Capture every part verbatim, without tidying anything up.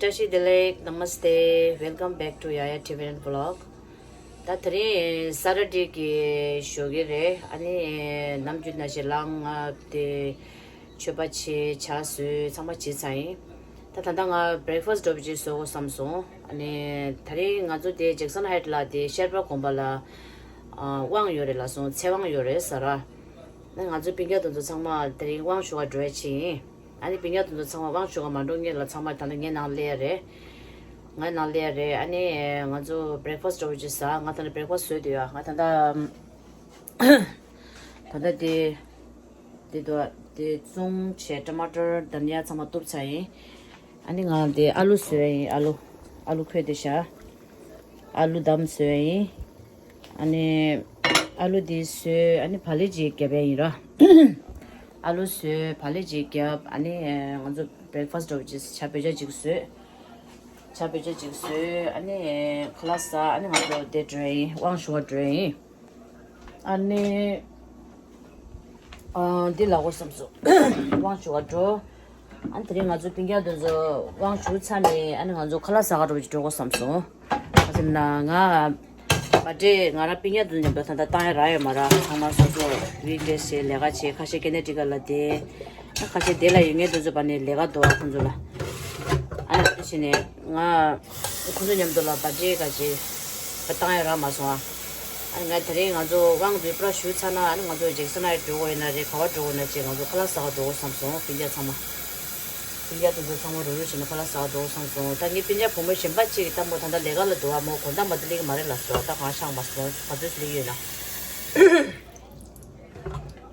བཀྲ་ཤིས་བདེ་ལེགས། Namaste. Welcome back to Yaya Tibetan Vlog. ད་དེ་རིང་ས་ཊར་ཌེ་གི་ཞོགས་ཀས་རེད། ཨ་ནི་ནམ་རྒྱུན་ནང་བཞིན་ལངས། ང་དེ་མཆོད་པ་བྱས། ཇ་བཟོས། ཚང་མ་བྱས་ཚར་ཡིན། ད་ད་ལྟ་ང་བྷི་རེག་ཕ་སི་འདྲ་པོ་ཅིག་བཟོ་དགོས་བསམ་སོང་། ཨ་ནི་དེ་རིང་ང་ཚོ་དེ་ཇེག་སན་ཧའེཊ་ལ་དེ་ཤར་པ་དགོན་པ་ལ་ཨ་དབང་ཡོད་རེད་ལབ་སོང་། ཚེ་དབང་ཡོད་རེད་ཟེར་ར། ཨ་ནི་ང་ཚོ་སྤུན་ཀྱག་དེ་ཚོ་ཚང་མ་དེ་རིང་དབང་ཞུ་བར་འགྲོ་ཡ་ཕྱིན་ཡིན། ཨ་ནི་སྤུན་ཀྱག་དེ་ཚོ་ཚང་མ་དབང་ཞུ་ག་མ་འགྲོ་སྔོན་ལ་ཚང་མ་ད་ལྟ་ངའི་ནང་སླེབས་ཡ་རེད། ངའི་ནང་སླེབས་ཡ་རེད། ཨ་ནི་ང་ཚོ་བྷི་རེག་ཕ་སི་འདྲ་པོ་ཅིག་ཟ། ང་ད་ལྟ་བྷི་རེག་ཕ་སི་བཟོས་བསྡད་ཡོད། ང་ད་ལྟ་ད་ལྟ་དེ་དེ་དོ་དེ་བཙོང་བྱས། ཊ་མ་ཊར་དང་ཡ་ཚང་མ་གཏུབ་ཚར་ཡིན། ཨ་ནི་ང་དེ་ཨ་ལུ་བཟོས་ཡིན། ཨ་ལུ་ཨ་ལུ་ཁོས་དེ་བཞག་ཨ་ལུ་དམ་བཟོས་ཡིན། ཨ་ནི་ཨ་ལུ་དེ་བཟོས། ཨ་ནི་བག་ལེབ་ཅིག་བརྒྱབ་ཡ་ཡིན་ར། ཨ་ལུ་བཟོས། བག་ལེབ་ཅིག་བརྒྱབ། ཨ་ནི་ང་ཚོ་བྷི་རེག་ཕ་སི་འདྲ་པོ་ཅིག་ཇ་བོད་ཇ་ཅིག་བཟོས། ཇ་བོད་ཇ་ཅིག་བཟོས། ཨ་ནི་ཁ་ལག་ཟ། ཨ་ནི་ང་ཚོ་དེ་འགྲོ་ཡ་ཡིན། དབང་ཞུ་བར་འགྲོ་ཡ་ཡིན། ཨ་ནི། ཨ། འདི་ལབ་དགོས་བསམ་སོང་། དབང་ཞུ་བར་འགྲོ། ཨ་ནི་དེ་རིང་ང་ཚོ་སྤུན་ཀྱག་དེ་ཚོ་དབང་ཞུ་ཚར་ནས། ཨ་ནི་ང་ཚོ་ཁ་ལག་ཟ་ག་འགྲོ་བར་འགྲོ་དགོས་བསམ་སོང་། ག་ཟེར་ན་ང་བར་ཌེ་ང་རང་སྤུན་ཀྱག་དེ་ཚོ་མཉམ་དུ་ད་ལྟ་བཏང་ཡ་རག་ཡོད་མ་རེད། ཚང་མ་སོ་སོ་ཝིག་ཌེ་བྱས་ལས་ཀ་བྱས། ཁ་ཤས་ཀེ་ནེ་ཊི་ཀཊ་ལ་བསྡད། ཁ་ཤས་དེ་ལ་ཡོད་མཁན་དེ་ཚོ་ཕར་ནས་ལས་ཀ་འདུག་པ། ཁོང་ཚོ་ལ། ཨ་ནི་དེ་བྱས་ནས་ང་ཁོང་ཚོ་མཉམ་དུ་ལ་བར་ཌེ་ག་ཅིག་བཏང་ཡ་རག་མ་སོང་ཨ། ཨ་ནི་ང་དེ་རིང་ང་ཚོ་དབང་འདུས་པར་ཞུ་ཚར་ན། ཨ་ནི་ང་ཚོ་ཇེག་སན་ཧའེཊ་འགྲོ་དགོས་ཡོད་ན་རེད། ག་པར་འགྲོ་དགོས་ན་ཅིག་ང་ཚོ་ཁ་ལག་ཟ་ག་འགྲོ་དགོས་བསམ་སོང་། སྤུན་ཀྱག་ཚང་མ། སྤུན་ཀྱག་དེ་ཚོ་ཚང་མ་རུབ་རུབ་བྱས་ནས་ཁ་ལག་ཟ་ག་འགྲོ་དགོས་བསམ་སོང་། ད་ངའི་སྤུན་ཀྱག་བུ་མོ་གཞན་པ་གཅིག་གིས་ད་མོ་ད་ལྟ་ལས་ཀ་ལ་འདུག་པ། མོ་དགོང་དག་མ་གཏོགས་སླེབས་ཀྱི་མ་རེད་ལབ་སོང་། ད་གང་ཤང་མ་སོང་། ག་ཚོད་སླེབས་ཀྱི་ཡོད་ན།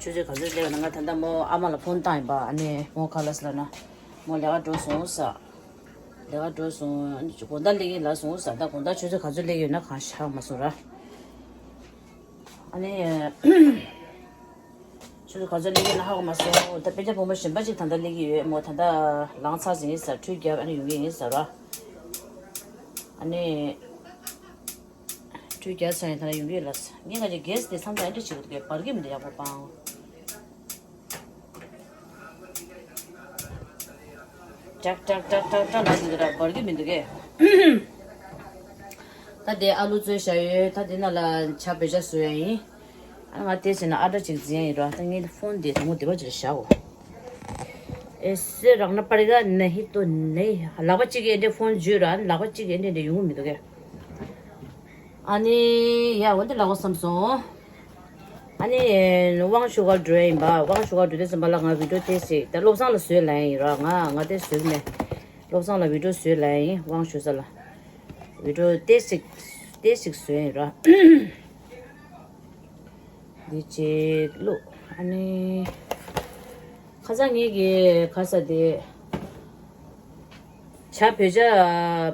ཆུ་ཚོད་ག་ཚོད་སླེབས་ན། ང་ད་ལྟ་མོ་ཨ་མ་ལ་ཕོན་བཏང་ཡིན་པ། ཨ་ནི་མོ་ག་ལབ་སོང་ལབ་ན། མོ་ལས་ཀ་འགྲོ་སོང་ཟེར། ལས་ཀ་འགྲོ་སོང་། ཨ་ནི་དགོང་དག་སླེབས་ཀྱི་ལབ་སོང་ཟེར། ད་དགོང་དག་ཆུ་ཚོད་ག་ཚོད་སླེབས་ཀྱི་ཡོད་ན་གང་ཤེས་མ་སོང་ར། ཨ་ནི་ཆུ་ཚོད་ག་ཚོད་སླེབས་ཀྱི་ཡོད་ན་ཧ་གོ་མ་སོང་། ད་སྤུན་ཀྱག་བུ་མོ་གཞན་པ་ཅིག་ད་ལྟ་སླེབས་ཀྱི་ཡོད། མོ་ད་ལྟ་ལངས་ཚར་ཟིན་ཡིན་ཟེར། ཁྲུས་བརྒྱབ། ཨ་ནི་ཡོང་གི་ཡིན་ཟེར་ར། ཨ་ནི། ཁྲུས་བརྒྱབ་ཚར་ཡིན། ད་ལྟ་ཡོང་གི་ཡོད་ལབ་ཟེར། ངས་ང་ཅག་གེ་སི་དེ་མཚམས་མཚམས་ཨེ་འདྲ་བྱེད་ཀྱི་འདུག་གས། འབར་གྱི་མི་འདུག་ཡག་པོ་སྤང་། ཀྲག་ཀྲག་ཀྲག་ཀྲག་ཀྲག་ལབ་ཀྱི་འདུག་ར། འབར་གྱི་མི་འདུག་གས། ད་དེ་ཨ་ལུ་བཙོས་བཞག་ཡོད། ད་དེ་ནང་ལ་ཇ་བོད་ཇ་བཟོ་ཡ་ཡིན། ཨ་ང་དེ་བྱས་ན་ཨ་ཊ་ཅིག་འཛིན་ཡ་ཡིན་ར། ད་ངའི་ཕོན་དེ་དང་པོ་དེ་པར་ཅིག་བཞག་གོ། ऐसे रखना पड़ेगा, नहीं तो नहीं। ལག་པ་གཅིག་གིས་ཨེ་འདྲ་ཕོན་འཇུས་ར། ལག་པ་གཅིག་གིས་ཨེ་འདྲ་འདྲ་ཡོང་གི་མི་འདུག་གས། ཨ་ནི་ཡ་འོ་འདི་ལབ་དགོས་བསམ་སོང་། ཨ་ནི་དབང་ཞུ་གར་འགྲོ་ཡ་ཡིན་པ། དབང་ཞུ་གར་འགྲོ་དུས་ཙམ་པ་ལ་ང་བི་ཌིའོ་ཏོག་ཙམ་ད་བློ་བཟང་ལ་བཟོས་ལབ་ཡ་ཡིན་ར། ང་ང་དེ་བཟོས་མེད། བློ་བཟང་ལ་བི་ཌིའོ་བཟོས་ལབ་ཡ་ཡིན། དབང་ཞུ་ས་ལ་བི་ཌིའོ་ཏོག་ཙམ་ཏོག་ཙམ་བཟོས་ཡ་ཡིན་ར། འདི་གཅིག་བླུགས། ཨ་ནི། ཁ་སང་ངེད་ཀྱི་ཁ་ས་དེ། ཇ་བོད་ཇ་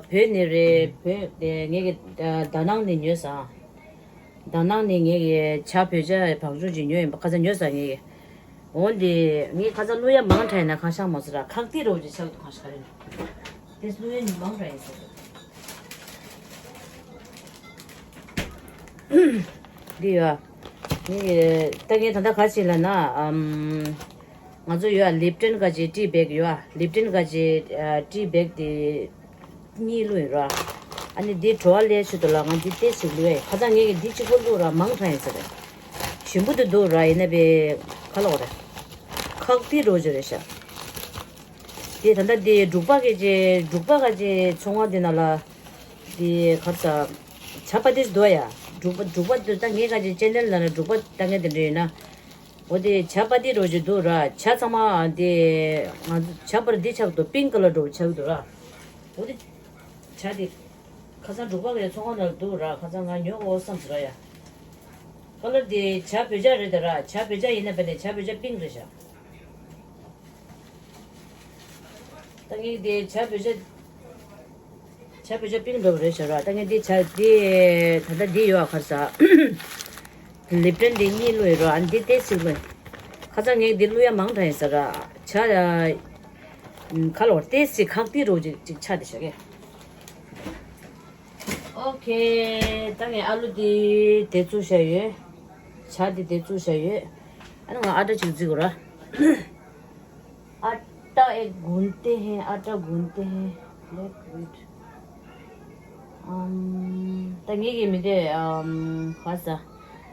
བོད་ནས་རེད། བོད་དེ་ངེད་ཀྱི་ད་ནང་ནས་ཉོས་ས། ད་ནང་ནས་ངེད་ཀྱི་ཇ་བོད་ཇ་བང་ཆུང་ཅིག་ཉོས་ཡིན་པ། ཁ་སང་ཉོས་ས་ངེད་ཀྱི། འོན་ཏེ་ངས་ཁ་སང་བླུག་ཡ་མང་དྲགས་ཡིན་ན་གང་ཤང་མ་སོང་ར། ཁག་ཏིག་རོ་ཅིག་ཆགས་འདུག་གང་ཤ་ག་རེ་ན། དེ་བླུག་ཡ་མང་དྲགས་ཡིན་ཟེར། འདི་ཡོད། ངས་ད་ངས་ད་ལྟ་ག་ཅིག་ལབ་ན། ཨམ། ང་ཚོ་ཡོད་ཨ། ལིབ་ཏན་ག་ཅིག་ཏི་བེག་ཡོད་ཨ། ལིབ་ཏན་ག་ཅིག་ཨ། ཏི་བེག་དེ་གཉིས་བླུགས་ཡིན་ར། ཨ་ནི་འདི་བྲོ་བ་ལས་ཆེད་དུ་ལ་ང་འདི་ཏོག་ཙམ་བླུགས་ཡ། ཁ་སང་ངས་ཀྱི་འདི་གཅིག་པོ་བླུགས་ར་མང་དྲགས་ཡིན་ཟེར་རེད། ཞིམ་པོ་དེ་འདུག་ར། ཡིན་ན་བས་ག་ལབ་དགོས་རེད། ཁག་ཏིག་རོ་ཅིག་རེད་ཤག་དེ་ད་ལྟ་དེ་འབྲུག་པ་གི་ཅིག་འབྲུག་པ་ག་ཅིག་ཚོང་ཁང་དེ་ནང་ལ་དེ་ག་ས་ཇ་པ་ཏི་འདུག་ཡ། འབྲུག་པ་འབྲུག་པ་འདུག་ད་ངས་ག་ཅིག་ཅེ་ནལ་ནང་ལ་འབྲུག་པ་ལྟ་མཁན་དེ་འདྲ་ཡོད་ན། འོ་དེ་ཇ་པ་ཏི་རོ་ཅིག་འདུག་ར། ཇ་ཚང་མ་དེ་ང་ཚོ་ཇ་པར་འདི་ཆགས་འདུག་པིང་ཀ་ལར་འདྲ་པོ་ཆགས་འདུག་ར། འོ་དེ་ཇ་དེ་ཁ་སང་འབྲུག་པ་གི་ཚོང་ཁང་ནང་ལ་འདུག་ར། ཁ་སང་ང་ཉོ་དགོས་བསམ་ཟེར་ར་ཡ། ཀ་ལར་དེ་ཇ་བོད་ཇ་རེད་ད་ར། ཇ་བོད་ཇ་ཡིན་ན་བས་ནས་ཇ་བོད་ཇ་པིང་རེད་ཤག་ད་ངས་དེ་ཇ་བོད་ཇ། ཇ་བོད་ཇ་པིང་འདྲ་པོ་རེད་ཤག་ར། ད་ངས་དེ་ཇ་དེ་ད་ལྟ་འདི་ཡོད་ཨ། ག་ས་ལིབ་ཏན་དེ་གཉིས་བླུགས་ཡོད་ར། ཨ་འདི་ཏོག་ཙམ་བླུགས། ཁ་སང་ངས་འདི་བླུགས་ཡ་མང་དྲགས་ཡིན་ཟེར་ར། ཇ་ཁ་ལོ་ཏོག་ཙམ་ཁག་ཏིག་རོ་ཅིག་ཅིག་ཆགས་བསྡད་ཤག་གས། ཨོ་ཁེ། ད་ངས་ཨ་ལུ་དེ་དེ་བཙུགས་བཞག་ཡོད། ཇ་དེ་དེ་བཙུགས་བཞག་ཡོད། ཨ་ནི་ང་ཨ་ཊ་ཅིག་བརྫི་དགོས་ར། आटा एक गूंथते हैं, आटा गूंथते हैं। Black wheat. ཨམ། ད་ངེད་ཀྱི་མི་དེ་ཨམ་ག་ས།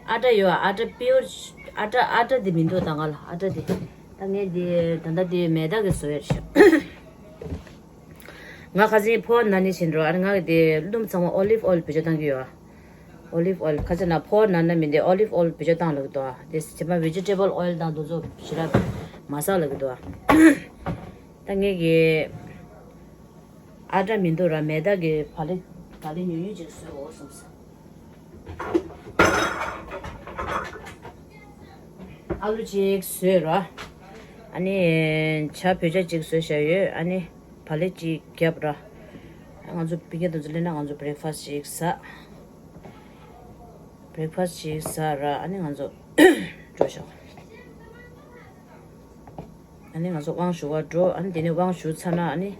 ཨ་ཊ་ཡོད་ཨ་ཊ་པིའུར། ཨ་ཊ་ཨ་ཊ་དེ་མི་འདུག་ད་ང་ལ་ཨ་ཊ་དེ། ད་ངས་དེ་ད་ལྟ་དེ་མེ་ད་གི་བཟོ་ཡར་ཤག་ང་ཁ་སང་ཕོ་བ་ན་ནི་བྱིན་འགྲོ། ཨ་ནི་ང་གི་དེ་བླུམ་ཚང་མ་ཨོ་ལིབ་ཨོལ་བེད་སྤྱོད་བཏང་གི་ཡོད། ཨོ་ལིབ་ཨོལ་ཁ་ཆེ་ན་ཕོ་བ་ན་ན་མི་འདི་ཨོ་ལིབ་ཨོལ་བེད་སྤྱོད་བཏང་ལ་གི་དོ། དེ་ཚེ་མ་བེ་ཇི་ཊེ་བལ་ཨོལ་དང་དུ་ཚོ་ཞེ་དྲག་མ་ཟ་ལ་གི་དོ། ད་ངེད་ཀྱི་ཨ་ཊ་མི་འདུག་ར། མེ་ད་གི་བག་ལེབ་བག་ལེབ་ཉུང་ཉུང་ཅིག་བཟོས་འོ་བསམ་སོང་། ཨ་ལུ་ཅིག་བཟོས་ར། ཨ་ནི་ཇ་བོད་ཇ་ཅིག་བཟོས་བཞག་ཡོད། ཨ་ནི་བག་ལེབ་ཅིག་བརྒྱབ་ར། ང་ཚོ་སྤུན་ཀྱག་དེ་ཚོ་སླེབས་ན་ང་ཚོ་བྷི་རེག་ཕ་སི་ཅིག་ཟ། བྷི་རེག་ཕ་སི་ཅིག་ཟ་ར། ཨ་ནི་ང་ཚོ་འགྲོ་ཤག་ཨ་ནི་ང་ཚོ་དབང་ཞུ་བར་འགྲོ། ཨ་ནི་དེ་ནས་དབང་ཞུ་ཚར་ན་ཨ་ནི།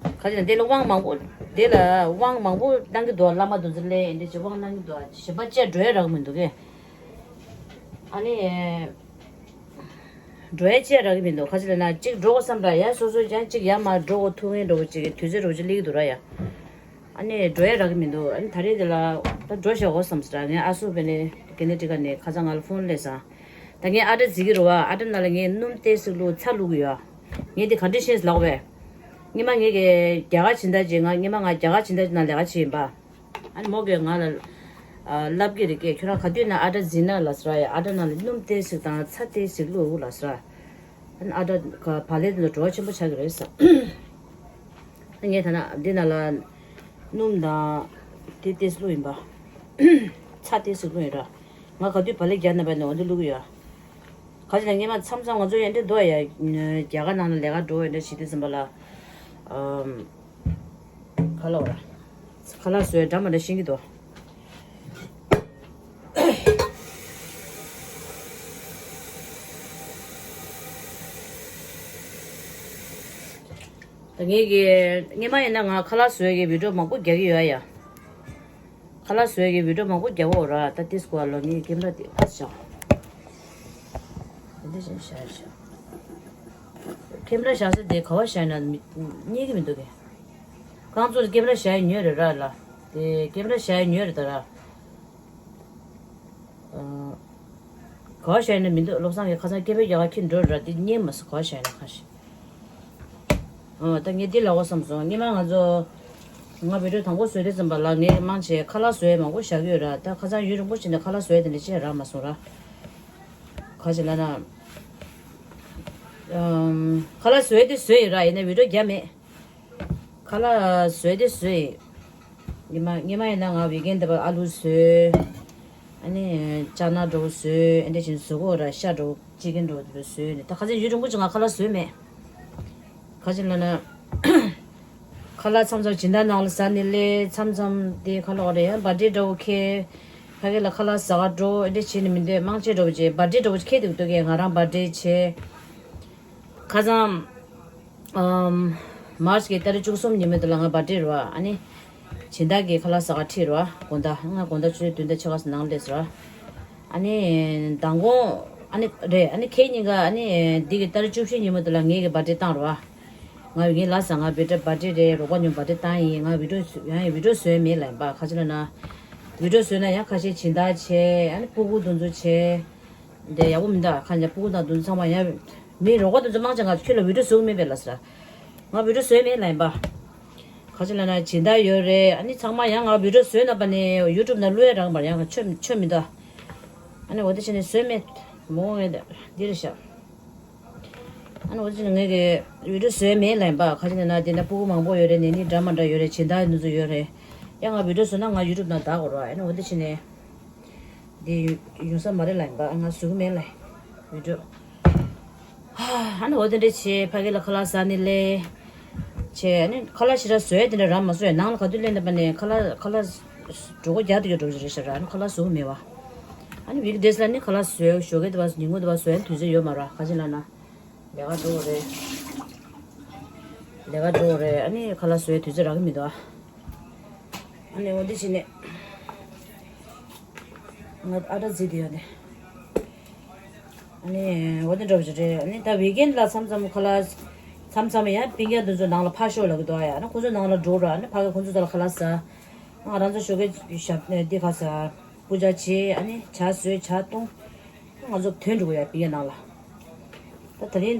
ག་ཅི་ན་དེ་ལ་དབང་མང་པོ། དེ་ལ་དབང་མང་པོ་གནང་གི་འདུག་བླ་མ་དེ་ཚོ་ལས་འདི་ཅི་དབང་གནང་གི་འདུག་གཞན་པ་བཅས་འགྲོ་ཡ་རག་མི་འདུག་གས། ཨ་ནི། འགྲོ་ཡ་བཅས་རག་གི་མི་འདུག་ག་ཅི་ལ་ན་གཅིག་འགྲོ་དགོས་བསམ་ར་ཡ་སོ་སོ་ཀྱང་གཅིག་ཡ་མ་འགྲོ་དགོས་ཐུག་ངེས་འགྲོ་དགོས་གཅིག་གི་དུས་ཚོད་འགྲོ་གཅིག་ལིག་འདུག་ར་ཡ། ཨ་ནི་འགྲོ་ཡ་རག་གི་མི་འདུག་ཨ་ནི་ད་རེས་དེ་ལ་ད་འགྲོ་བཞག་འོ་བསམ་སོང་། ངའི་ཨ་སུ་བེ་ནེ་ཀེ་ནེ་ཊི་ཀ་ནས་ཁ་སང་ང་ལ་ཕོན་སླེབས་སོང་། ད་ངས་ཨ་ཊ་བརྫིས་ཀྱི་རེད་བ། ཨ་ཊ་ནང་ལ་ངས་སྣུམ་ཏོག་ཙམ་བླུགས་ཚྭ་བླུགས་ཀྱི་ཡོད། ངས་དེ་ག་འདྲ་ཤེས་ལབ་པས། སྔོན་མ་ངས་ཀྱི་རྒྱ་གར་སྦྱིན་བདག་ཅིག་ང་སྔོན་མ་ང་རྒྱ་གར་སྦྱིན་བདག་ཅིག་ནང་ལས་ཀ་བྱེད་ཡིན་པ། ཨ་ནི་མོ་གིས་ང་ལ་ཨ་ལབ་ཀྱི་རེད་ཀྱེ། ཁྱོད་རང་ག་དུས་ན་ཨ་ཊ་བརྫིས་ན་ལབ་སོང་ར་ཡ། ཨ་ཊ་ནང་ལ་སྣུམ་ཏོག་ཙམ་དང་ཚྭ་ཏོག་ཙམ་བླུགས་ལབ་སོང་ར། ཨ་ནི་ཨ་ཊ་ག་བག་ལེབ་དེ་ལ་བྲོ་བ་ཆེན་པོ་ཆགས་ཀྱི་རེད་ཟེར། ངས་ད་ན་འདི་ནང་ལ་སྣུམ་དང་དེ་ཏོག་ཙམ་བླུགས་ཡིན་པ། ཚྭ་ཏོག་ཙམ་བླུགས་ཡིན་ར། ང་ག་དུས་བག་ལེབ་རྒྱག་ན་བས་ནས་འོ་འདི་བླུགས་ཀྱི་ཡོད། ག་ཅི་ན་སྔོན་མ་མཚམས་མཚམས་ང་ཚོ་ཡན་འདྲེ་འདུག་ཡ། རྒྱ་གར་ནང་ལ་ལས་ཀ་འགྲོ་ཡན་འདྲེ་བྱེད་དུས་ཙམ་པ་ལ། ཨམ། ཁ་ལག་ར། ཁ་ལག་བཟོས་འདྲ་མ་འདྲ་ཤེས་ཀྱི་འདུག་ད་ངས་ཀྱི་སྔོན་མ་ཡིན་ན་ང་ཁ་ལག་བཟོས་ཀྱི་བི་ཌིའོ་མང་པོ་རྒྱག་གི་ཡོད་ཡ། ཁ་ལག་བཟོས་ཀྱི་བི་ཌིའོ་མང་པོ་རྒྱག་འོ་ར། ད་ཏིས་ཀོ་ལོ་ངའི་ཀེམ་ར་དེ་ཨ་བཞག་འདི་བཞིན་བཞག་བཞག་ཀེམ་ར་བཞག་ས་དེ་ག་བ་བཞག་ན་རྙེད་ཀྱི་མི་འདུག་གས། རྐང་ཚོ་ཀེམ་ར་བཞག་ཡ་ཉོས་རེད་ར་ལ། དེ་ཀེམ་ར་བཞག་ཡ་ཉོས་རེད་ད་ར། ག་བ་བཞག་ཡ་ན་མི་འདུག་བློ་བཟང་གིས་ཁ་སང་ཀེམ་ར་རྒྱག་ག་ཁྱེར་འགྲོ་རེད་ར། དེ་རྙེད་མ་སོང་ག་བ་བཞག་ཡ་ན་ཁ་ཤས། ཨོ་ད་ངས་འདི་ལབ་དགོས་བསམ་སོང་། སྔོན་མ་ང་ཚོ་ང་བི་ཌིའོ་དང་པོ་བཟོས་དུས་ཙམ་པ་ལ་ངས་མང་ཆེ་ཁ་ལག་བཟོ་ཡས་མང་པོ་བཞག་གི་ཡོད་ར། ད་ཁ་སང་ཡུན་རིང་པོ་ཕྱིན་ནས་ཁ་ལག་བཟོ་ཡས་དེ་འདྲ་ཅི་ཡང་རག་མ་སོང་ར། ག་ཅི་ལབ་ན། ཨམ། ཁ་ལག་བཟོ་ཡས་དེ་བཟོས་ཡིན་ར། ཡིན་ནའི་བི་ཌིའོ་རྒྱབ་མེད། ཁ་ལག་བཟོས་དེ་བཟོས་ཡིན། ཉི་མ་ཉི་མ་ཡིན་ན་ང་ཝི་ཀེན་དེ་བ་ཨ་ལུ་བཟོས། ཨ་ནི་ཅ་ན་འགྲོ་བཟོས། ཨ་འདྲ་བྱས་བཟོ་གོ་ར། ཤ་འགྲོ་ཅི་ཀེན་འགྲོ་བཟོས་ནས། ད་ཁ་སང་ཡུན་རིང་པོ་ཅིག་ང་ཁ་ལག་བཟོས་མེད། ག་ཅི་ལབ་ན། ཁ་ལག་མཚམས་མཚམས་སྦྱིན་བདག་ནང་ལ་ཟ་ནི་ལས་མཚམས་མཚམས་དེ་ཁ་ལག་རེ་ཡང་བར་ཌེ་འདྲ་བོ་ཁེལ། ཕ་གི་ལ་ཁ་ལག་ཟ་ག་འགྲོ་ཨེ་འདྲ་བྱེད་ནི་མི་འདོད། མང་ཆེ་འགྲོ་བ་བྱེད་བར་ཌེ་འདྲ་བོ་ཁེལ་འདུག་འདུག་གས། ང་རང་བར་ཌེ་བྱེད། ཁ་སང་། ཨམ། མར་ཆི་གི་ཏ་རིག་བཅུ་གསུམ་ཉིན་མོ་དེ་ལ་ང་བར་ཌེ་རེད་བ། ཨ་ནི། སྦྱིན་བདག་གིས་ཁ་ལག་ཟ་ག་ཁྲིད་རེད་བ། དགོང་དག་ང་དགོང་དག་ཆུ་ཚོད་བདུན་དང་ཕྱེད་ཀ་ཙམ་ནང་སླེབས་སོང་ར། ཨ་ནི། མདང་དགོང་། ཨ་ནི་རེད། ཨ་ནི་ཁེ་ཉིན་ག་ཨ་ནི་འདི་གི་ཏ་རིག་བཅུ་བཞི་ཉིན་མོ་དེ་ལ་ངེད་ཀྱི་བར་ཌེ་བཏང་རེད་བ། ང་ངའི་ལ་ཟ་ང་བི་ཌིའོ་བར་ཌེ་རེད། རོགས་པ་ཉུང་བར་ཌེ་བཏང་ཡིན། ང་བི་ཌིའོ་ཡང་ཡང་བི་ཌིའོ་བཟོས་མེད་ལབ་ཡིན་པ། ག་ཅི་ལབ་ན། བི་ཌིའོ་བཟོས་ན་ཡང་ཁ་ཤས་སྦྱིན་བདག་བྱས། ཨ་ནི་སྤུ་གུ་དེ་ཚོ་བྱས། འདི་ཡག་པོ་མི་འདུག་ཁ་ཉ་སྤུ་གུ་དང་དེ་ཚོ་ཚང་མ་ཡང་། མི་རོགས་པ་དེ་ཚོ་མང་ཆེ་ང་ཁྱོད་ལ་བི་ཌིའོ་བཟོ་གི་མེད་པས་ལབ་ཟེར། ང་བི་ཌིའོ་བཟོས་མེད་ལབ་ཡིན་པ། ག་ཅི་ལབ་ན་སྦྱིན་བདག་ཡོད་རེད། ཨ་ནི་ཚང་མ་ཡང་ང་བི་ཌིའོ་བཟོས་ན་པ་ནས་ཡུ་ཊུབ་ནང་བླུག་ཡ་རག་པར་ཡང་ཆོ་ཆོ་མི་འདུག་ཨ་ནི་འོ་དེ་བྱས་ནས་བཟོས་མེད། མོ་ངས་འདི་རེད་ཤག་ཨ་ནི་འོ་དེ་བྱས་ནས་ངས་ཀྱི་བི་ཌིའོ་བཟོས་མེད་ལབ་ཡིན་པ། ག་ཅི་ལབ་ན་དེ་འདྲ་སྤུ་གུ་མང་པོ་ཡོད་རེད། ནད་རིགས་འདྲ་མ་འདྲ་ཡོད་རེད། སྦྱིན་བདག་འདི་ཚོ་ཡོད་རེད། ཡང་ང་བི་ཌིའོ་བཟོས་ན་ང་ཡུ་ཊུབ་ནང་བཏང་དགོས་རེད་བ། ཨ་ནི་འོ་དེ་བྱས་ནས། འདི་ཡོང་ས་མ་རེད་ལབ་ཡིན་པ། ང་བཟོ་གི་མེད་ལབ་ཡིན། བི་ཌིའོ། ཨ་ནི་འོ་དེ་འདྲ་བྱས་ཕ་གི་ལ་ཁ་ལག་ཟ་ནི་ལས། བྱས་ཨ་ནི་ཁ་ལག་ཞེ་དྲག་བཟོས་དེ་འདྲ་རག་མ་སོང་ཡ། ནང་ལ་ག་དུས་སླེབས་ན་པ་ནས་ཁ་ལག་ཁ་ལག་གྲོད་ཁོག་རྒྱགས་དེ་གི་འགྲོ་གི་རེད་ཤག་ར། ཨ་ནི་ཁ་ལག་བཟོ་གི་མེད་བ། ཨ་ནི་ཝིག་ཌེ་སི་ལ་ནི་ཁ་ལག་བཟོས་ཞོགས་ཀས་དེ་བ་ཉིན་གུང་དེ་བ་བཟོས་ཡ་དུས་ཚོད་ཡོད་མ་རེད་བ། ག་ཅི་ལབ་ན། ལས་ཀ་འགྲོ་རེད། ལས་ཀ་འགྲོ་རེད། ཨ་ནི་ཁ་ལག་བཟོ་ཡ་དུས་ཚོད་རག་གི་མི་འདུག་ཨ་ནི་འོ་འདི་བྱས་ནས། ང་ཨ་ཊ་བརྫིས་བསྡད་ཡོད་ནས། ཨ་ནི་འོ་འདི་འདྲ་བོ་ཞིག་རེད། ཨ་ནི་ད་ཝིག་ཨེན་ལ་མཚམས་མཚམས་ཁ་ལག་མཚམས་ མཚམས་མཚམས་ཡང་སྤུན་ཀྱག་དེ་ཚོ་ནང་ལ་ཕར་ཤོག་ལབ་ཀྱི་འདུག་ཡ། ཨ་ནི་ཁོ་ཚོ་ནང་ལ་འགྲོ་ར། ཨ་ནི་ཕ་གི་ཁོ་ཚོ་ཚོ་ལ་ཁ་ལག་ཟ། ང་རང་ཚོ་ཞོགས་ཀས་ཞབས་འདི་ག་ཟ། སྤུ་ཇ་བྱས། ཨ་ནི་ཇ་བཟོས། ཇ་བཏུང་། ང་ཚོ་ཐོན་འགྲོ་གི་ཡ་སྤུན་ཀྱག་ནང་ལ། ད་དེ་རིང་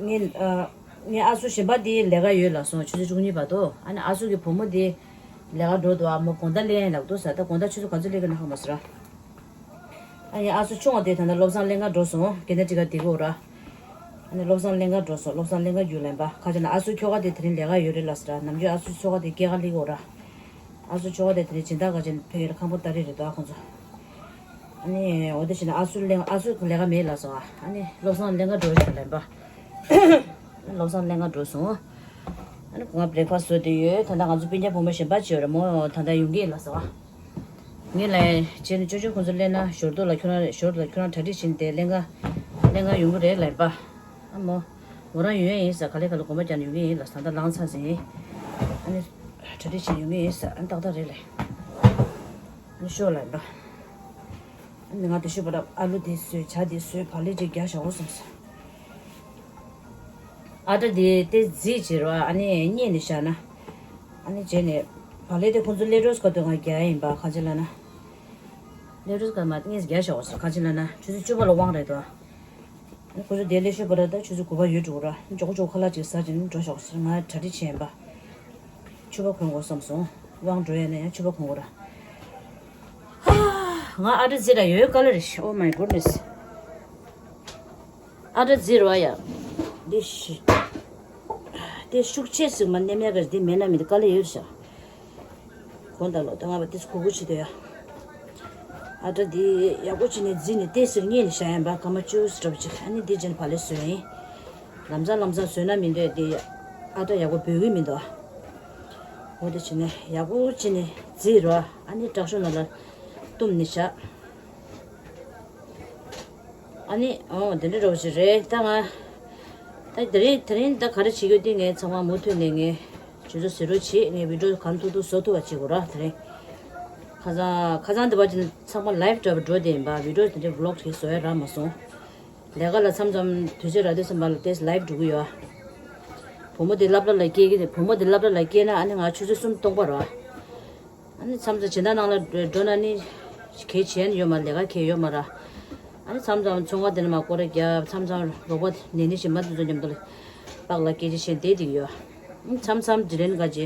ངའི་ཨ་ངའི་ཨ་སུ་གཞན་པ་དེ་ལས་ཀ་ཡོད་ལབ་སོང་། ཆུ་ཚོད་བཅུ་གཉིས་བར་དུ། ཨ་ནི་ཨ་སུ་གི་བུ་མོ་དེ་ལས་ཀ་འགྲོ་འདུག་ཨ་མོ་དགོང་དག་སླེབས་ཡིན་ལབ་འདུག་ཟེར། ད་དགོང་དག་ཆུ་ཚོད་ག་ཚོད་སླེབས་ཀྱི་ན་ཧ་མ་ཟེར། ཨ་ནི་ཨ་སུ་ཆུང་བ་དེ་ད་ལྟ་བློ་བཟང་ལྷན་ཁང་འགྲོ་སོང་། ཀེ་ན་ཊི་ཀ་དེ་གོ་ར། ཨ་ནི་བློ་བཟང་ལྷན་ཁང་འགྲོ་སོང་། བློ་བཟང་ལྷན་ཁང་རྒྱུགས་ལེན་པ། ཁ་ཅིག་ན་ཨ་སུ་ཁྱོ་ག་དེ་དེ་རིང་ལས་ཀ་ཡོད་རེད་ལབ་ཟེར། ནམ་རྒྱུན་ཨ་སུ་ཁྱོ་ག་དེ་སྐྱེས་ཀ་ལི་གོ་ར། ཨ་སུ་ཁྱོ་ག་དེ་དེ་རིང་སྦྱིན་བདག་ག་ཅན་ཕ་གི་ལ་ཁང་པ་ལྟ་རེ་རེད་དོ་ཨ་ཁོང་ཚོ། ཨ་ནི་འོ་དེ་བྱས་ན་ཨ་སུ་ལྷན་ཨ་སུ་ལས་ཀ་མེད་ལབ་སོང་། ཨ་ནི་བློ་བཟང་ལྷན་ཁང་འགྲོ་རྒྱུགས་ལེན་པ། བློ་བཟང་ལྷན་ཁང་འགྲོ་སོང་། ཨ་ནི་ཁོ་ང་བྷི་རེག་ཕ་སི་བཟོས་བསྡད་ཡོད། ད་ལྟ་ང་ཚོ་སྤུན་ཀྱག་བུ་མོ་གཞན་པ་ཅིག་ཡོད་རེད། མོ་ད་ལྟ་ཡོང་གི་ཡིན་ལབ་སོང་། ངས་ལབ་ཡིན། བྱས་ནས་ཅོ་ཅོ་ཁོང་ཚོ་སླེབས་ན་ཞོར་དུ་ལ་ཁྱོད་རང་ཞོར་དུ་ལ་ཁྱོད་རང་གྲ་སྒྲིག་བྱས་ནས་བསྡད། ལྷན་ཁང་ལྷན་ཁང་ཡོང་གི་རེད་ལབ་ཡིན་པ། ཨ་མོ། མོ་རང་ཡོང་ཡ་ཡིན་ཟེར། ག་ལེ་ག་ལེ་དགོངས་པ་རྒྱག་ནས་ཡོང་གི་ཡིན་ལབ། ད་ལྟ་ལངས་ཚར་ཟིན། ཨ་ནི་གྲ་སྒྲིག་བྱས་ནས་ཡོང་གི་ཡིན་ཟེར། ཨ་ནི་ཏག་ཏག་རེད་ལབ་ཡིན། ཨ་ནི་ཤོག་ལབ་ཡིན་པ། ཨ་ནི་ང་དེ་ཤོད་པ་ར། ཨ་ལུ་དེ་བཟོས། ཇ་དེ་བཟོས། བག་ལེབ་ཅིག་རྒྱག་བཞག་གོ་བསམ་སོང་། ཨ་ཊ་དེ་དེ་བརྫིས་བྱས་ར། ཨ་ནི་མཉེད་ནས་བཞག་ན། ཨ་ནི་བྱས་ནས་བག་ལེབ་དེ་ཁོང་ཚོ་སླེབས་དུས་སྐབས་དུས་ང་རྒྱག་ཡིན་པ། ག་ཅི་ལབ་ན། སླེབས་དུས་སྐབས་མ་ངས་རྒྱག་བཞག་པ་སོང་། ག་ཅི་ལབ་ན་ཆུ་ཚོད་བཅུ་པ་ལ་དབང་རེད་དོ། ཨ་ནི་ཁོང་ཚོ་དེ་སླེབས་ཤོད་པ་ར། ད་ཆུ་ཚོད་དགུ་པ་ཡོལ་འགྲོ་གི་ར། མགྱོགས་མགྱོགས་ཁ་ལག་ཅིག་འགྲོ་བཞག་པ་སོང་། ང་གྲ་སྒྲིག་བྱས་ཡིན་པ། ཕྱུ་པ་གོན་དགོས་བསམ་སོང་། དབང་འགྲོ་ཡ་ན་ཡང་ཕྱུ་པ་གོན་དགོས་ར། ཧ། ང་ཨ་ཊ་བརྫིས་ར་ཡོད་ག་ལེར། Oh my goodness། ཨ་ཊ་བརྫིས་ར་ཡ། འདི་ཤི། དེ་ཤུགས་ཆེ་ཟིག་མ་ནེམ་ཡ་ག་འདི་མེད་ན་མི་འདི་ག་ལེར་ཡོད་ཤག་གོན་ད་ལོ་ད་ང་བ་ཏིས་གུ་གུ་བྱེད་དོ་ཡ། ཨ་ཊ་འདི་ཡག་པོ་བྱས་ནས་བརྫིས་ནས་ཏེ་ཟེར་ངེས་ནས་བཞག་ཡིན་པ། སྐར་མ་བཅུ་ཙམ་ཅིག་ཨ་ནི་འདི་རྗེས་ཕར་ལས་བཟོས་ཡིན། ལམ་སང་ལམ་སང་བཟོས་ན་མི་འདོད་དེ། ཨ་ཊ་ཡག་པོ་འབོད་ཀྱི་མི་འདུག་འོ་དེ་བྱས་ནས་ཡག་པོ་བྱས་ནས་བརྫིས་རོགས། ཨ་ནི་དྲག་ཤོས་ནང་ལ་བཏུམས་ནས་བཞག་ཨ་ནི་ཨོ་དེ་འདྲ་རོགས་ཞིག་རེད། ད་ང་ད་དེ་རིང་དེ་རིང་ད་ག་རེ་བྱེད་ཀྱི་ཡོད་དེ། ངས་ཚང་མ་མུ་མཐུད་ནས་ངས་ཇུས་གཏོགས་ཟེར་རོགས་བྱེད། ངས་བི་ཌིའོ་གང་ཐུབ་ཐུབ་བཟོ་ཐུབ་པ་བྱེད་དགོས་ར། དེ་རིང་ཁ་སང་ཁ་སང་དེ་བ་ཅིན་ཚང་མ་ལའིབ་འདྲ་པོ་འགྲོ་བསྡད་ཡིན་པ། བི་ཌིའོ་དེ་འདྲ་བི་ལོག་བྱེད་བཟོ་ཡ་རག་མ་སོང་། ལས་ཀ་ལ་མཚམས་མཚམས་དུས་ཚོད་རག་དུས་ཙམ་པ་ལ་ཏེས་ལའིབ་འགྲོ་གི་ཡོད། བུ་མོ་དེ་སློབ་གྲྭ་ལ་སྐྱེལ་གི་རེད། བུ་མོ་དེ་སློབ་གྲྭ་ལ་སྐྱེལ་ན་ཨ་ནི་ང་ཆུ་ཚོད་གསུམ་སྟོང་པ་རེད། ཨ་ནི་མཚམས་མཚམས་སྦྱིན་བདག་ནང་ལ་འགྲོ་ན་ནི་གལ་ཆེན་ཡོད་མ། ལས་ཀ་གལ་ཡོད་མ་ར། ཨ་ནི་མཚམས་མཚམས་ཚོང་ཁང་དེ་ནས་མ་སྐོར་ར་རྒྱབ། མཚམས་མཚམས་རོགས་པ་ནད་ནི་ཞིག་མ་དེ་ཚོ་མཉམ་དུ་ལ་པགས་ལ་སྐད་ཆ་བཤད་བསྡད་བསྡད་ཀྱི་ཡོད། ཨ་ནི་མཚམས་མཚམས་དྲིན་ལན་ག་ཅེ་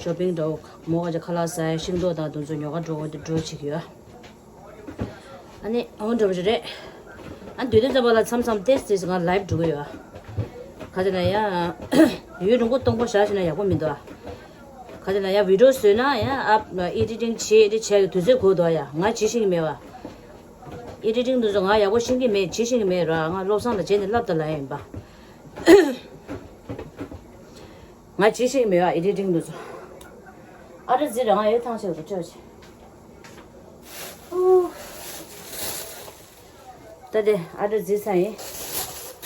ཤོ་པིང་འགྲོ། མོ་ག་ཅེ་ཁ་ལག་ཟ་ཡ། ཤིང་ཏོག་དང་དེ་ཚོ་ཉོ་ག་འགྲོ། འོ་དེ་འགྲོ་བྱེད་ཀྱི་ཡོད། ཨ་ནི་འོ་འདྲ་པོ་ཞིག་རེད། ཨ་ནི་དུས་དུས་ཙམ་པ་ལ་མཚམས་མཚམས་ཏེས་ཏེས་ང་ལའིབ་འགྲོ་གི་ཡོད། ག་ཅེ་ན་ཡ་ཡུན་རིང་པོ་སྟོང་པ་བཞག་བྱས་ན་ཡག་པོ་མི་འདུག་ཨ། ག་ཅེ་ན་ཡ་བི་ཌིའོ་བཟོས་ན་ཡ་ཨ་ཨེ་ཌི་ཊིང་བྱེད་དེ་བྱས་དུས་ཚོད་འགོར་འདུག་ཨ། ཡ་ང་བྱེད་ཤེས་ཀྱི་མེད་པ། ཨེ་ཌི་ཊིང་དེ་ཚོ་ང་ཡག་པོ་ཤེས་ཀྱི་མེད། བྱེད་ཤེས་ཀྱི་མེད་ར། ང་བློ་བཟང་ལ་བྱས་ནས་བསླབ་དང་ལབ་ཡིན་པ། ང་བྱེད་ཤེས་ཀྱི་མེད་པ་ཨེ་ཌི་ཊིང་དེ་ཚོ། ཨ་ཊ་བརྫིས་ར་ང་ཡོད་ཐང་ཆད་དུ་སྤྲོད་བྱེད། ད་དེ་ཨ་ཊ་བརྫིས་ཚར་ཡིན།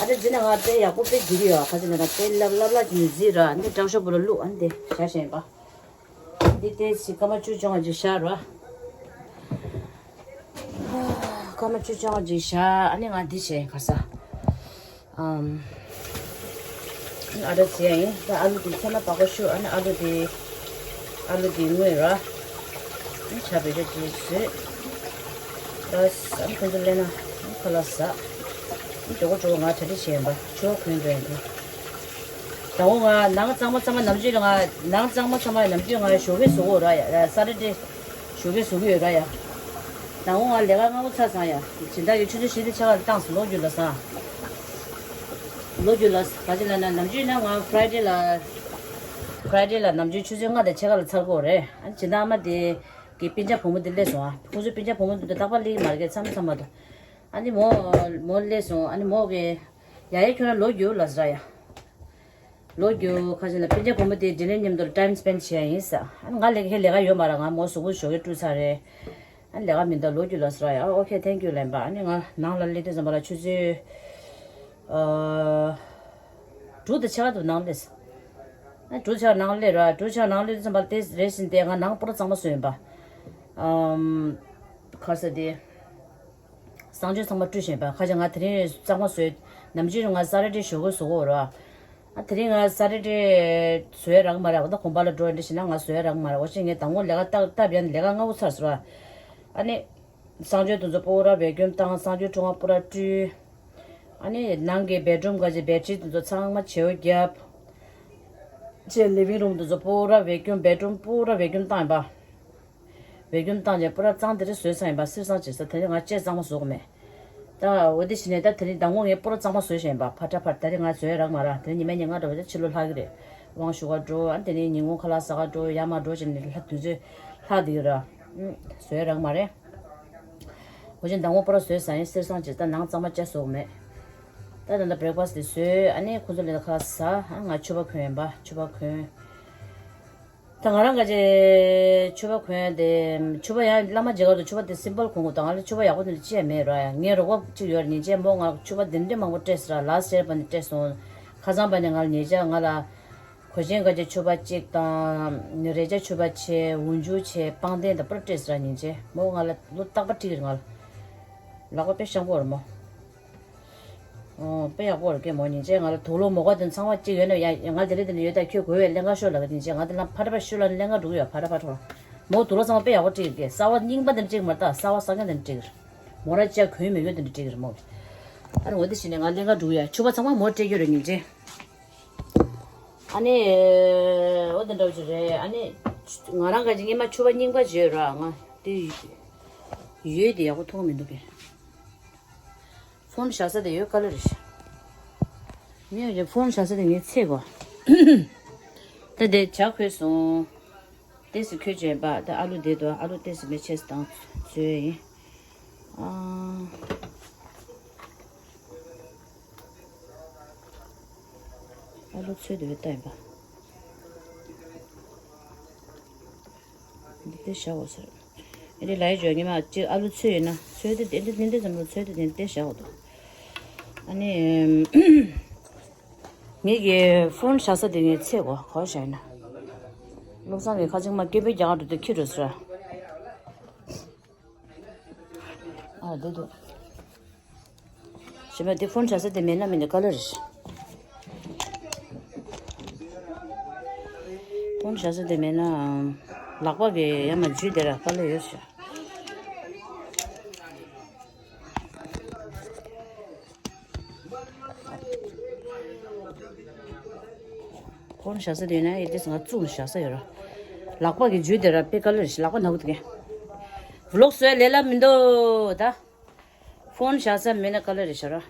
ཨ་ཊ་བརྫིས་ན་ང་དཔེ་ཡག་པོ་དཔེ་འགྱུར་གྱི་ཡོད། ག་ཅེ་ན་ད་དཔེ་ལབ་ལབ་ལབ་ཀྱི་ནས་བརྫིས་ར། འདི་དྲག་ཤོས་པོ་ལ་བླུགས། ཨ་ནི་དེ་བཞག་བཞག་ཡིན་པ། འདི་དེ་ཞིག་སྐར་མ་བཅུ་བཅོ་ལྔ་ཅིག་བཞག་ར། སྐར་མ་བཅུ་བཅོ་ལྔ་ཅིག་བཞག་ཨ་ནི་ང་འདི་བྱས་ཡིན། ག་ས། ཨམ། ཨ་ལུ་བྱས་ཡིན། ད་ཨ་ལུ་དེ་ཚོ་ན་བག་གོ་ཤུ། ཨ་ནི་ཨ་ལུ་དེ། ཨ་ལུ་དེ་ངུས་ར། ཨ་ནི་ཆ་བེད་སྤྱོད་ཅིག་བཟོས། ད་ཨ་ནི་ཁོང་ཚོ་སླེབས་ན་ཨ་ནི་ཁ་ལག་ཟ། ཨ་ནི་མགྱོགས་པོ་མགྱོགས་པོ་ང་གྲ་སྒྲིག་བྱས་ཡིན་པ། ཕྱུ་པ་གོན་འགྲོ་ཡིན་དེ། ད་འོ་ང་ནང་གཙང་མ་ཚང་མ་ནམ་རྒྱུན་ལ་ང་ནང་གཙང་མ་ཚང་མ་ནམ་རྒྱུན་ང་ཞོགས་ཀས་བཟོ་གི་ཡོད་ར་ཡ། ས་ཊར་ཌེ་ཞོགས་ཀས་བཟོ་གི་ཡོད་ར་ཡ། ད་འོ་ང་ལས་ཀ་སྔ་པོ་ཚར་སོང་ཡ། སྦྱིན་བདག་གིས་ཆུ་ཚོད་བཞི་དང་ཕྱེད་ཀ་ལ་བཏང་སོང་། ལོ་རྒྱུས་ལ་སང་། ལོ་རྒྱུས་ལ་ག་ཅི་ལབ་ན་ནམ་རྒྱུན་ན་ང་ཕ་རའི་ཌེ་ལ་ཕ་རའི་ཌེ་ལ་ནམ་རྒྱུན་ཆུ་ཚོད་ལྔ་དང་ཕྱེད་ཀ་ལ་ཚར་གི་ཡོད་རེད། ཨ་ནི་སྦྱིན་བདག་ཨ་མ་དེ་གི་སྤུན་ཀྱག་བུ་མོ་དེ་སླེབས་སོང་ཨ། ཁོང་ཚོའི་སྤུན་ཀྱག་བུ་མོ་དེ་ཚོ་རྟག་པར་སླེབས་ཀྱི་མ་རེད་གས། མཚམས་མཚམས་མ་གཏོགས། ཨ་ནི་མོ་མོ་སླེབས་སོང་། ཨ་ནི་མོ་གིས་ཡ་ཡ་ཁྱོད་རང་ལོ་རྒྱུས་ལབ་ཟེར་ཡ། ལོ་རྒྱུས་ཁ་ཤས་ལ་སྤུན་ཀྱག་བུ་མོ་དེ་དྲིན་ལན་མཉམ་དུ་ཊའིམ་སི་པེན་ཌི་བྱེད་ཡ་ཡིན་ཟེར། ཨ་ནི་ང་ལས་ཀ་ལས་ཀ་ཡོད་མ་རེད། ང་མོ་གཟུགས་པོ་ཞོགས་ཀས་བཀྲུས་ཚར་རེད། ཨ་ནི་ལས་ཀ་མི་འདུག་ལོ་རྒྱུས་ལབ་ཟེར་ཡ། ཨ་ཨོ་ཁེ་ཐེང་ཀྱུ་ལབ་པ། ཨ་ནི་ང་ནང་ལ་སླེབས་དུས་ཙམ་པ་ལ་ཆུ་ཚོད་ཨ་དྲུག་དང་ཕྱེད་ཀ་འདུག་ནང་སླེབས། ཨ་དྲུག་ཕྱེད་ཀ་ནང་སླེབས་ར། དྲུག་ཕྱེད་ཀ་ནང་སླེབས་དུས་ཙམ་པ་ལ་དེ་རེད་ཟིན་ཏེ་ང་ནང་པུ་ར་གཙང་མ་བཟོས་ཡིན་པ། ཨམ། ག་རེ་ཟེར་དེ། གསང་སྤྱོད་ཚང་མ་བཀྲུས་བཞིན་པ། ཁ་ཅིག་ང་དེ་རིང་གཙང་མ་བཟོས། ནམ་རྒྱུན་ང་ས་ཊར་ཌེ་ཞོགས་ཀས་བཟོ་གི་ཡོད་རེད། ཨ་དེ་རིང་ང་ས་རེ་རེ་བཟོས་རག་མ་རེད། འོ་ད་དགོན་པ་ལ་འགྲོ་ཡ་འདྲ་ཞིག་ན་ང་བཟོས་རག་མ་རེད། འོ་ཅིག་ངས་དང་པོ་ལས་ཀ་སྟབས་སྟབས་ཡག་ནས་ལས་ཀ་སྔ་པོ་ཚར་སོང་ར། ཨ་ནི་གསང་སྤྱོད་དེ་ཚོ་པུ་ར་བེ་ཀྱུམ་བཏང་། གསང་སྤྱོད་ཁྲོམ་ཁ་པུ་ར་བཀྲུས། ཨ་ནི་ནང་གི་བེད་རུམ་ག་ཅིག་བེད་ཤིཊ་དེ་ཚོ་ཚང་མ་བྱེའུ་བརྒྱབ། ཅེས་ལི་ཝིང་རུམ་དེ་ཚོ་པུ་ར་བེ་ཀྱུམ། བེད་རུམ་པུ་ར་བེ་ཀྱུམ་བཏང་ཡིན་པ། བེ་ཀྱུམ་བཏང་རྗེས་པུ་ར་གཙང་དེ་རིང་བཟོས་ཚར་ཡིན་པ། སེར་སང་བྱེད་ས། དེ་རིང་ང་ལྕེ་གཙང་མ་བཟོ་གི་མེད། ད་འོ་དེ་བྱས་ནས་ད་དེ་རིང་མདང་དགོང་ངས་པུ་ར་གཙང་མ་བཟོས་བཞག་ཡིན་པ། ཕར་ཕར་ཕར་ད་རིང་ང་བཟོས་རག་མ་རག་དེ་རིང་ཉི་མ་ཉིན་ལྔ་འདྲ་བ་དེ་ཕྱི་ལོགས་ལྷག་གི་རེད། དབང་ཞུ་ག་འགྲོ། ཨ་དེ་ནས་ཉིན་གུང་ཁ་ལག་ཟ་ག་འགྲོ། ཡར་མར་འགྲོ་བྱས་ནས་ལྷ་དུས་ཚོད་ལྷག་བསྡད་ཀྱི་རེད། ཨུམ། བཟོས་རག་མ་རེད། འོ་ཅིག་མདང་དགོང་པུ་ར་བཟོས་ཚར་ཡིན། སེར་སང་བྱེད་ས། ནང་གཙང་མ་ལྕེ་བཟོ་གི་མེད། ད་ད་ལྟ་བྷེ་རེག་ཕ་སི་དེ་བཟོས། ཨ་ནི་ཁོ་ཚོ་ལས་ད་ཁ་ལག་ཟ། ཨ་ང་ཕྱུ་པ་གོན་ཡིན་པ། ཕྱུ་པ་གོན། ད་ང་རང་ག་ཅེ་ཕྱུ་པ་གོན་དེ། ཕྱུ་པ་ཡང་བླ་མ་མཇལ་ཁ་ལ་ཕྱུ་པ་དེ་སིམ་པལ་གོན་དགོས། ད་ང་ལ་ཕྱུ་པ་ཡག་པོ་དེ་འདྲ་ཅི་ཡང་མེད་ར། ཡ་ངའི་རོགས་པ་གཅིག་ཡོད་ར། ཉིན་བྱེད་མོ་ང་ཕྱུ་པ་དེ་འདྲ་མང་པོ་སྤྲད་སོང་ར། ལ་སེར་པ་ནས་སྤྲད་སོང་། ཁ་སང་པ་ནས་ང་ལ་ཉེ་ཆར་ང་ལ་གོས་ཆེན་ག་ཅེ་ཕྱུ་པ་གཅིག་དང་། རས་ཆ་ཕྱུ་པ་ཆེ། འོག་འཇུག་ཆེ། པང་གདན་དང་པུ་ར་སྤྲད་སོང་ར། ཉིན་བྱེད་མོ་ང་ལ་ལོ་རྟག་པར་སྤྲད་ཀྱི་རེད། ང་ལ་ལག་པ་དཔེ་ཤང་པོ་རེད་མོ། ཨོ་དཔེ་ཡག་པོ་རེད་སྐད་མོ། ཉིན་བྱེད་ང་ལ་དུག་སློག་མོ་ག་དེ་ཚང་མ་གཅིག་ཡོད་ན་ཡ། ང་དེ་རིང་དེ་ནས་ཡོད། ད་ཁྱོད་དགོས་པས་ལེན་ག་ཤོག་ལབ་པ། ཉིན་བྱེད་ང་དེ་ལ་ཕར་ཕར་ཤུ་ལ་ལེན་ག་འགྲོ་གི་ཡོད། ཕར་ཕར་འགྲོ། མོ་དུག་སློག་ཚང་མ་དཔེ་ཡག་པོ་སྤྲད་ཀྱི་རེད། གསར་པ་རྙིང་པ་དེ་འདྲ་སྤྲད་ཀྱི་མ་རེད། ད་གསར་པ་གསར་རྐྱང་དེ་འདྲ་སྤྲད་ཀྱི་རེད། མོ་ར་ཅག་གོན་མི་དགོས་དེ་འདྲ་སྤྲད་ཀྱི་རེད་མོ། ཨ་ནི་འོ་དེ་བྱས་ནས་ང་ལེན་ག་འགྲོ་གི་ཡོད། ཕྱུ་པ་ཚང་མ་མོ་སྤྲད་ཀྱི་རེད་ཉིན་བྱེད། ཨ་ནི་འོ་དེ་འདྲ་བོ་ཅིག་རེད། ཨ་ནི་ང་རང་ག་ཅེ་སྔོན་མ་ཕྱུ་པ་རྙིང་པ་ཅིག་ཡོད་ར། ང་དེ་ཡོད་དེ་ཡག་པོ་མཐོང་གི་མི་འདུག་གས། ཕོན་བཞག་ས་དེ་ཡོད་ག་ལེར་རེད་ཤག་ངས་ཕོན་བཞག་ས་དེ་ངས་ཚེ་གོ། ད་དེ་ཇ་ཁོལ་སོང་། ཏོག་ཙམ་ཁོལ་བྱས་པ། ད་ཨ་ལུ་བསྡད་འདུག་ཨ་ལུ་ཏོག་ཙམ་མེ་ཆེས་དང་བཟོས་ཡིན། ཨ། ཨ་ལུ་ཚོད་དེ་བས་ལྟ་ཡིན་པ། འདི་ལྟར་བཞག་འོ་ཟེར། ཨེ་འདྲ་ལབ་ཡ་བྱོས། ཉི་མ་གཅིག་ཨ་ལུ་ཚོད་ཡོད་ན། ཚོད་དེ་དེ་འདྲ་དེ་འདྲ་ཙམ་ལ་ཚོད་དེ་དེ་འདྲ་བཞག་འོ་འདུག་ཨ་ནི། ངེད་ཀྱི་ཕོན་བཞག་ས་དེ་ངས་ཚེ་གོ་ག་བ་བཞག་ཡིན་ན། བློ་བཟང་གི་ཁ་ཆེམས་མ་སྐད་འབོད་རྒྱག་ག་འགྲོ་དུས་ཁྱི་འགྲོ་ཟེར། ཨ་འདི་འདུག་གཞན་པ་དེ་ཕོན་བཞག་ས་དེ་མེད་ན་མེད་ན་དཀའ་ལས་རེད། ཕོན་བཞག་ས་དེ་མེད་ན་ལག་པ་གི་ཡར་མར་འཇུས་དེ་ར་དཀའ་ལས་ཡོད་ཤག་ཕོན་བཞག་ས་དེ་ཡོད་ན་ཨེ་ཏིས་ང་བཙུགས་ནས་བཞག་ས་ཡོད་ར། ལག་པ་གི་འཇུས་དེ་ར་དཔེ་དཀའ་ལས་རེད་ཤག་ལག་པ་ན་གི་འདུག་གས། ཝི་ལོག་བཟོས་ལས་སླ་མི་འདུག་ད། ཕོན་བཞག་ས་མེད་ན་དཀའ་ལས་རེད་ཤག་ར།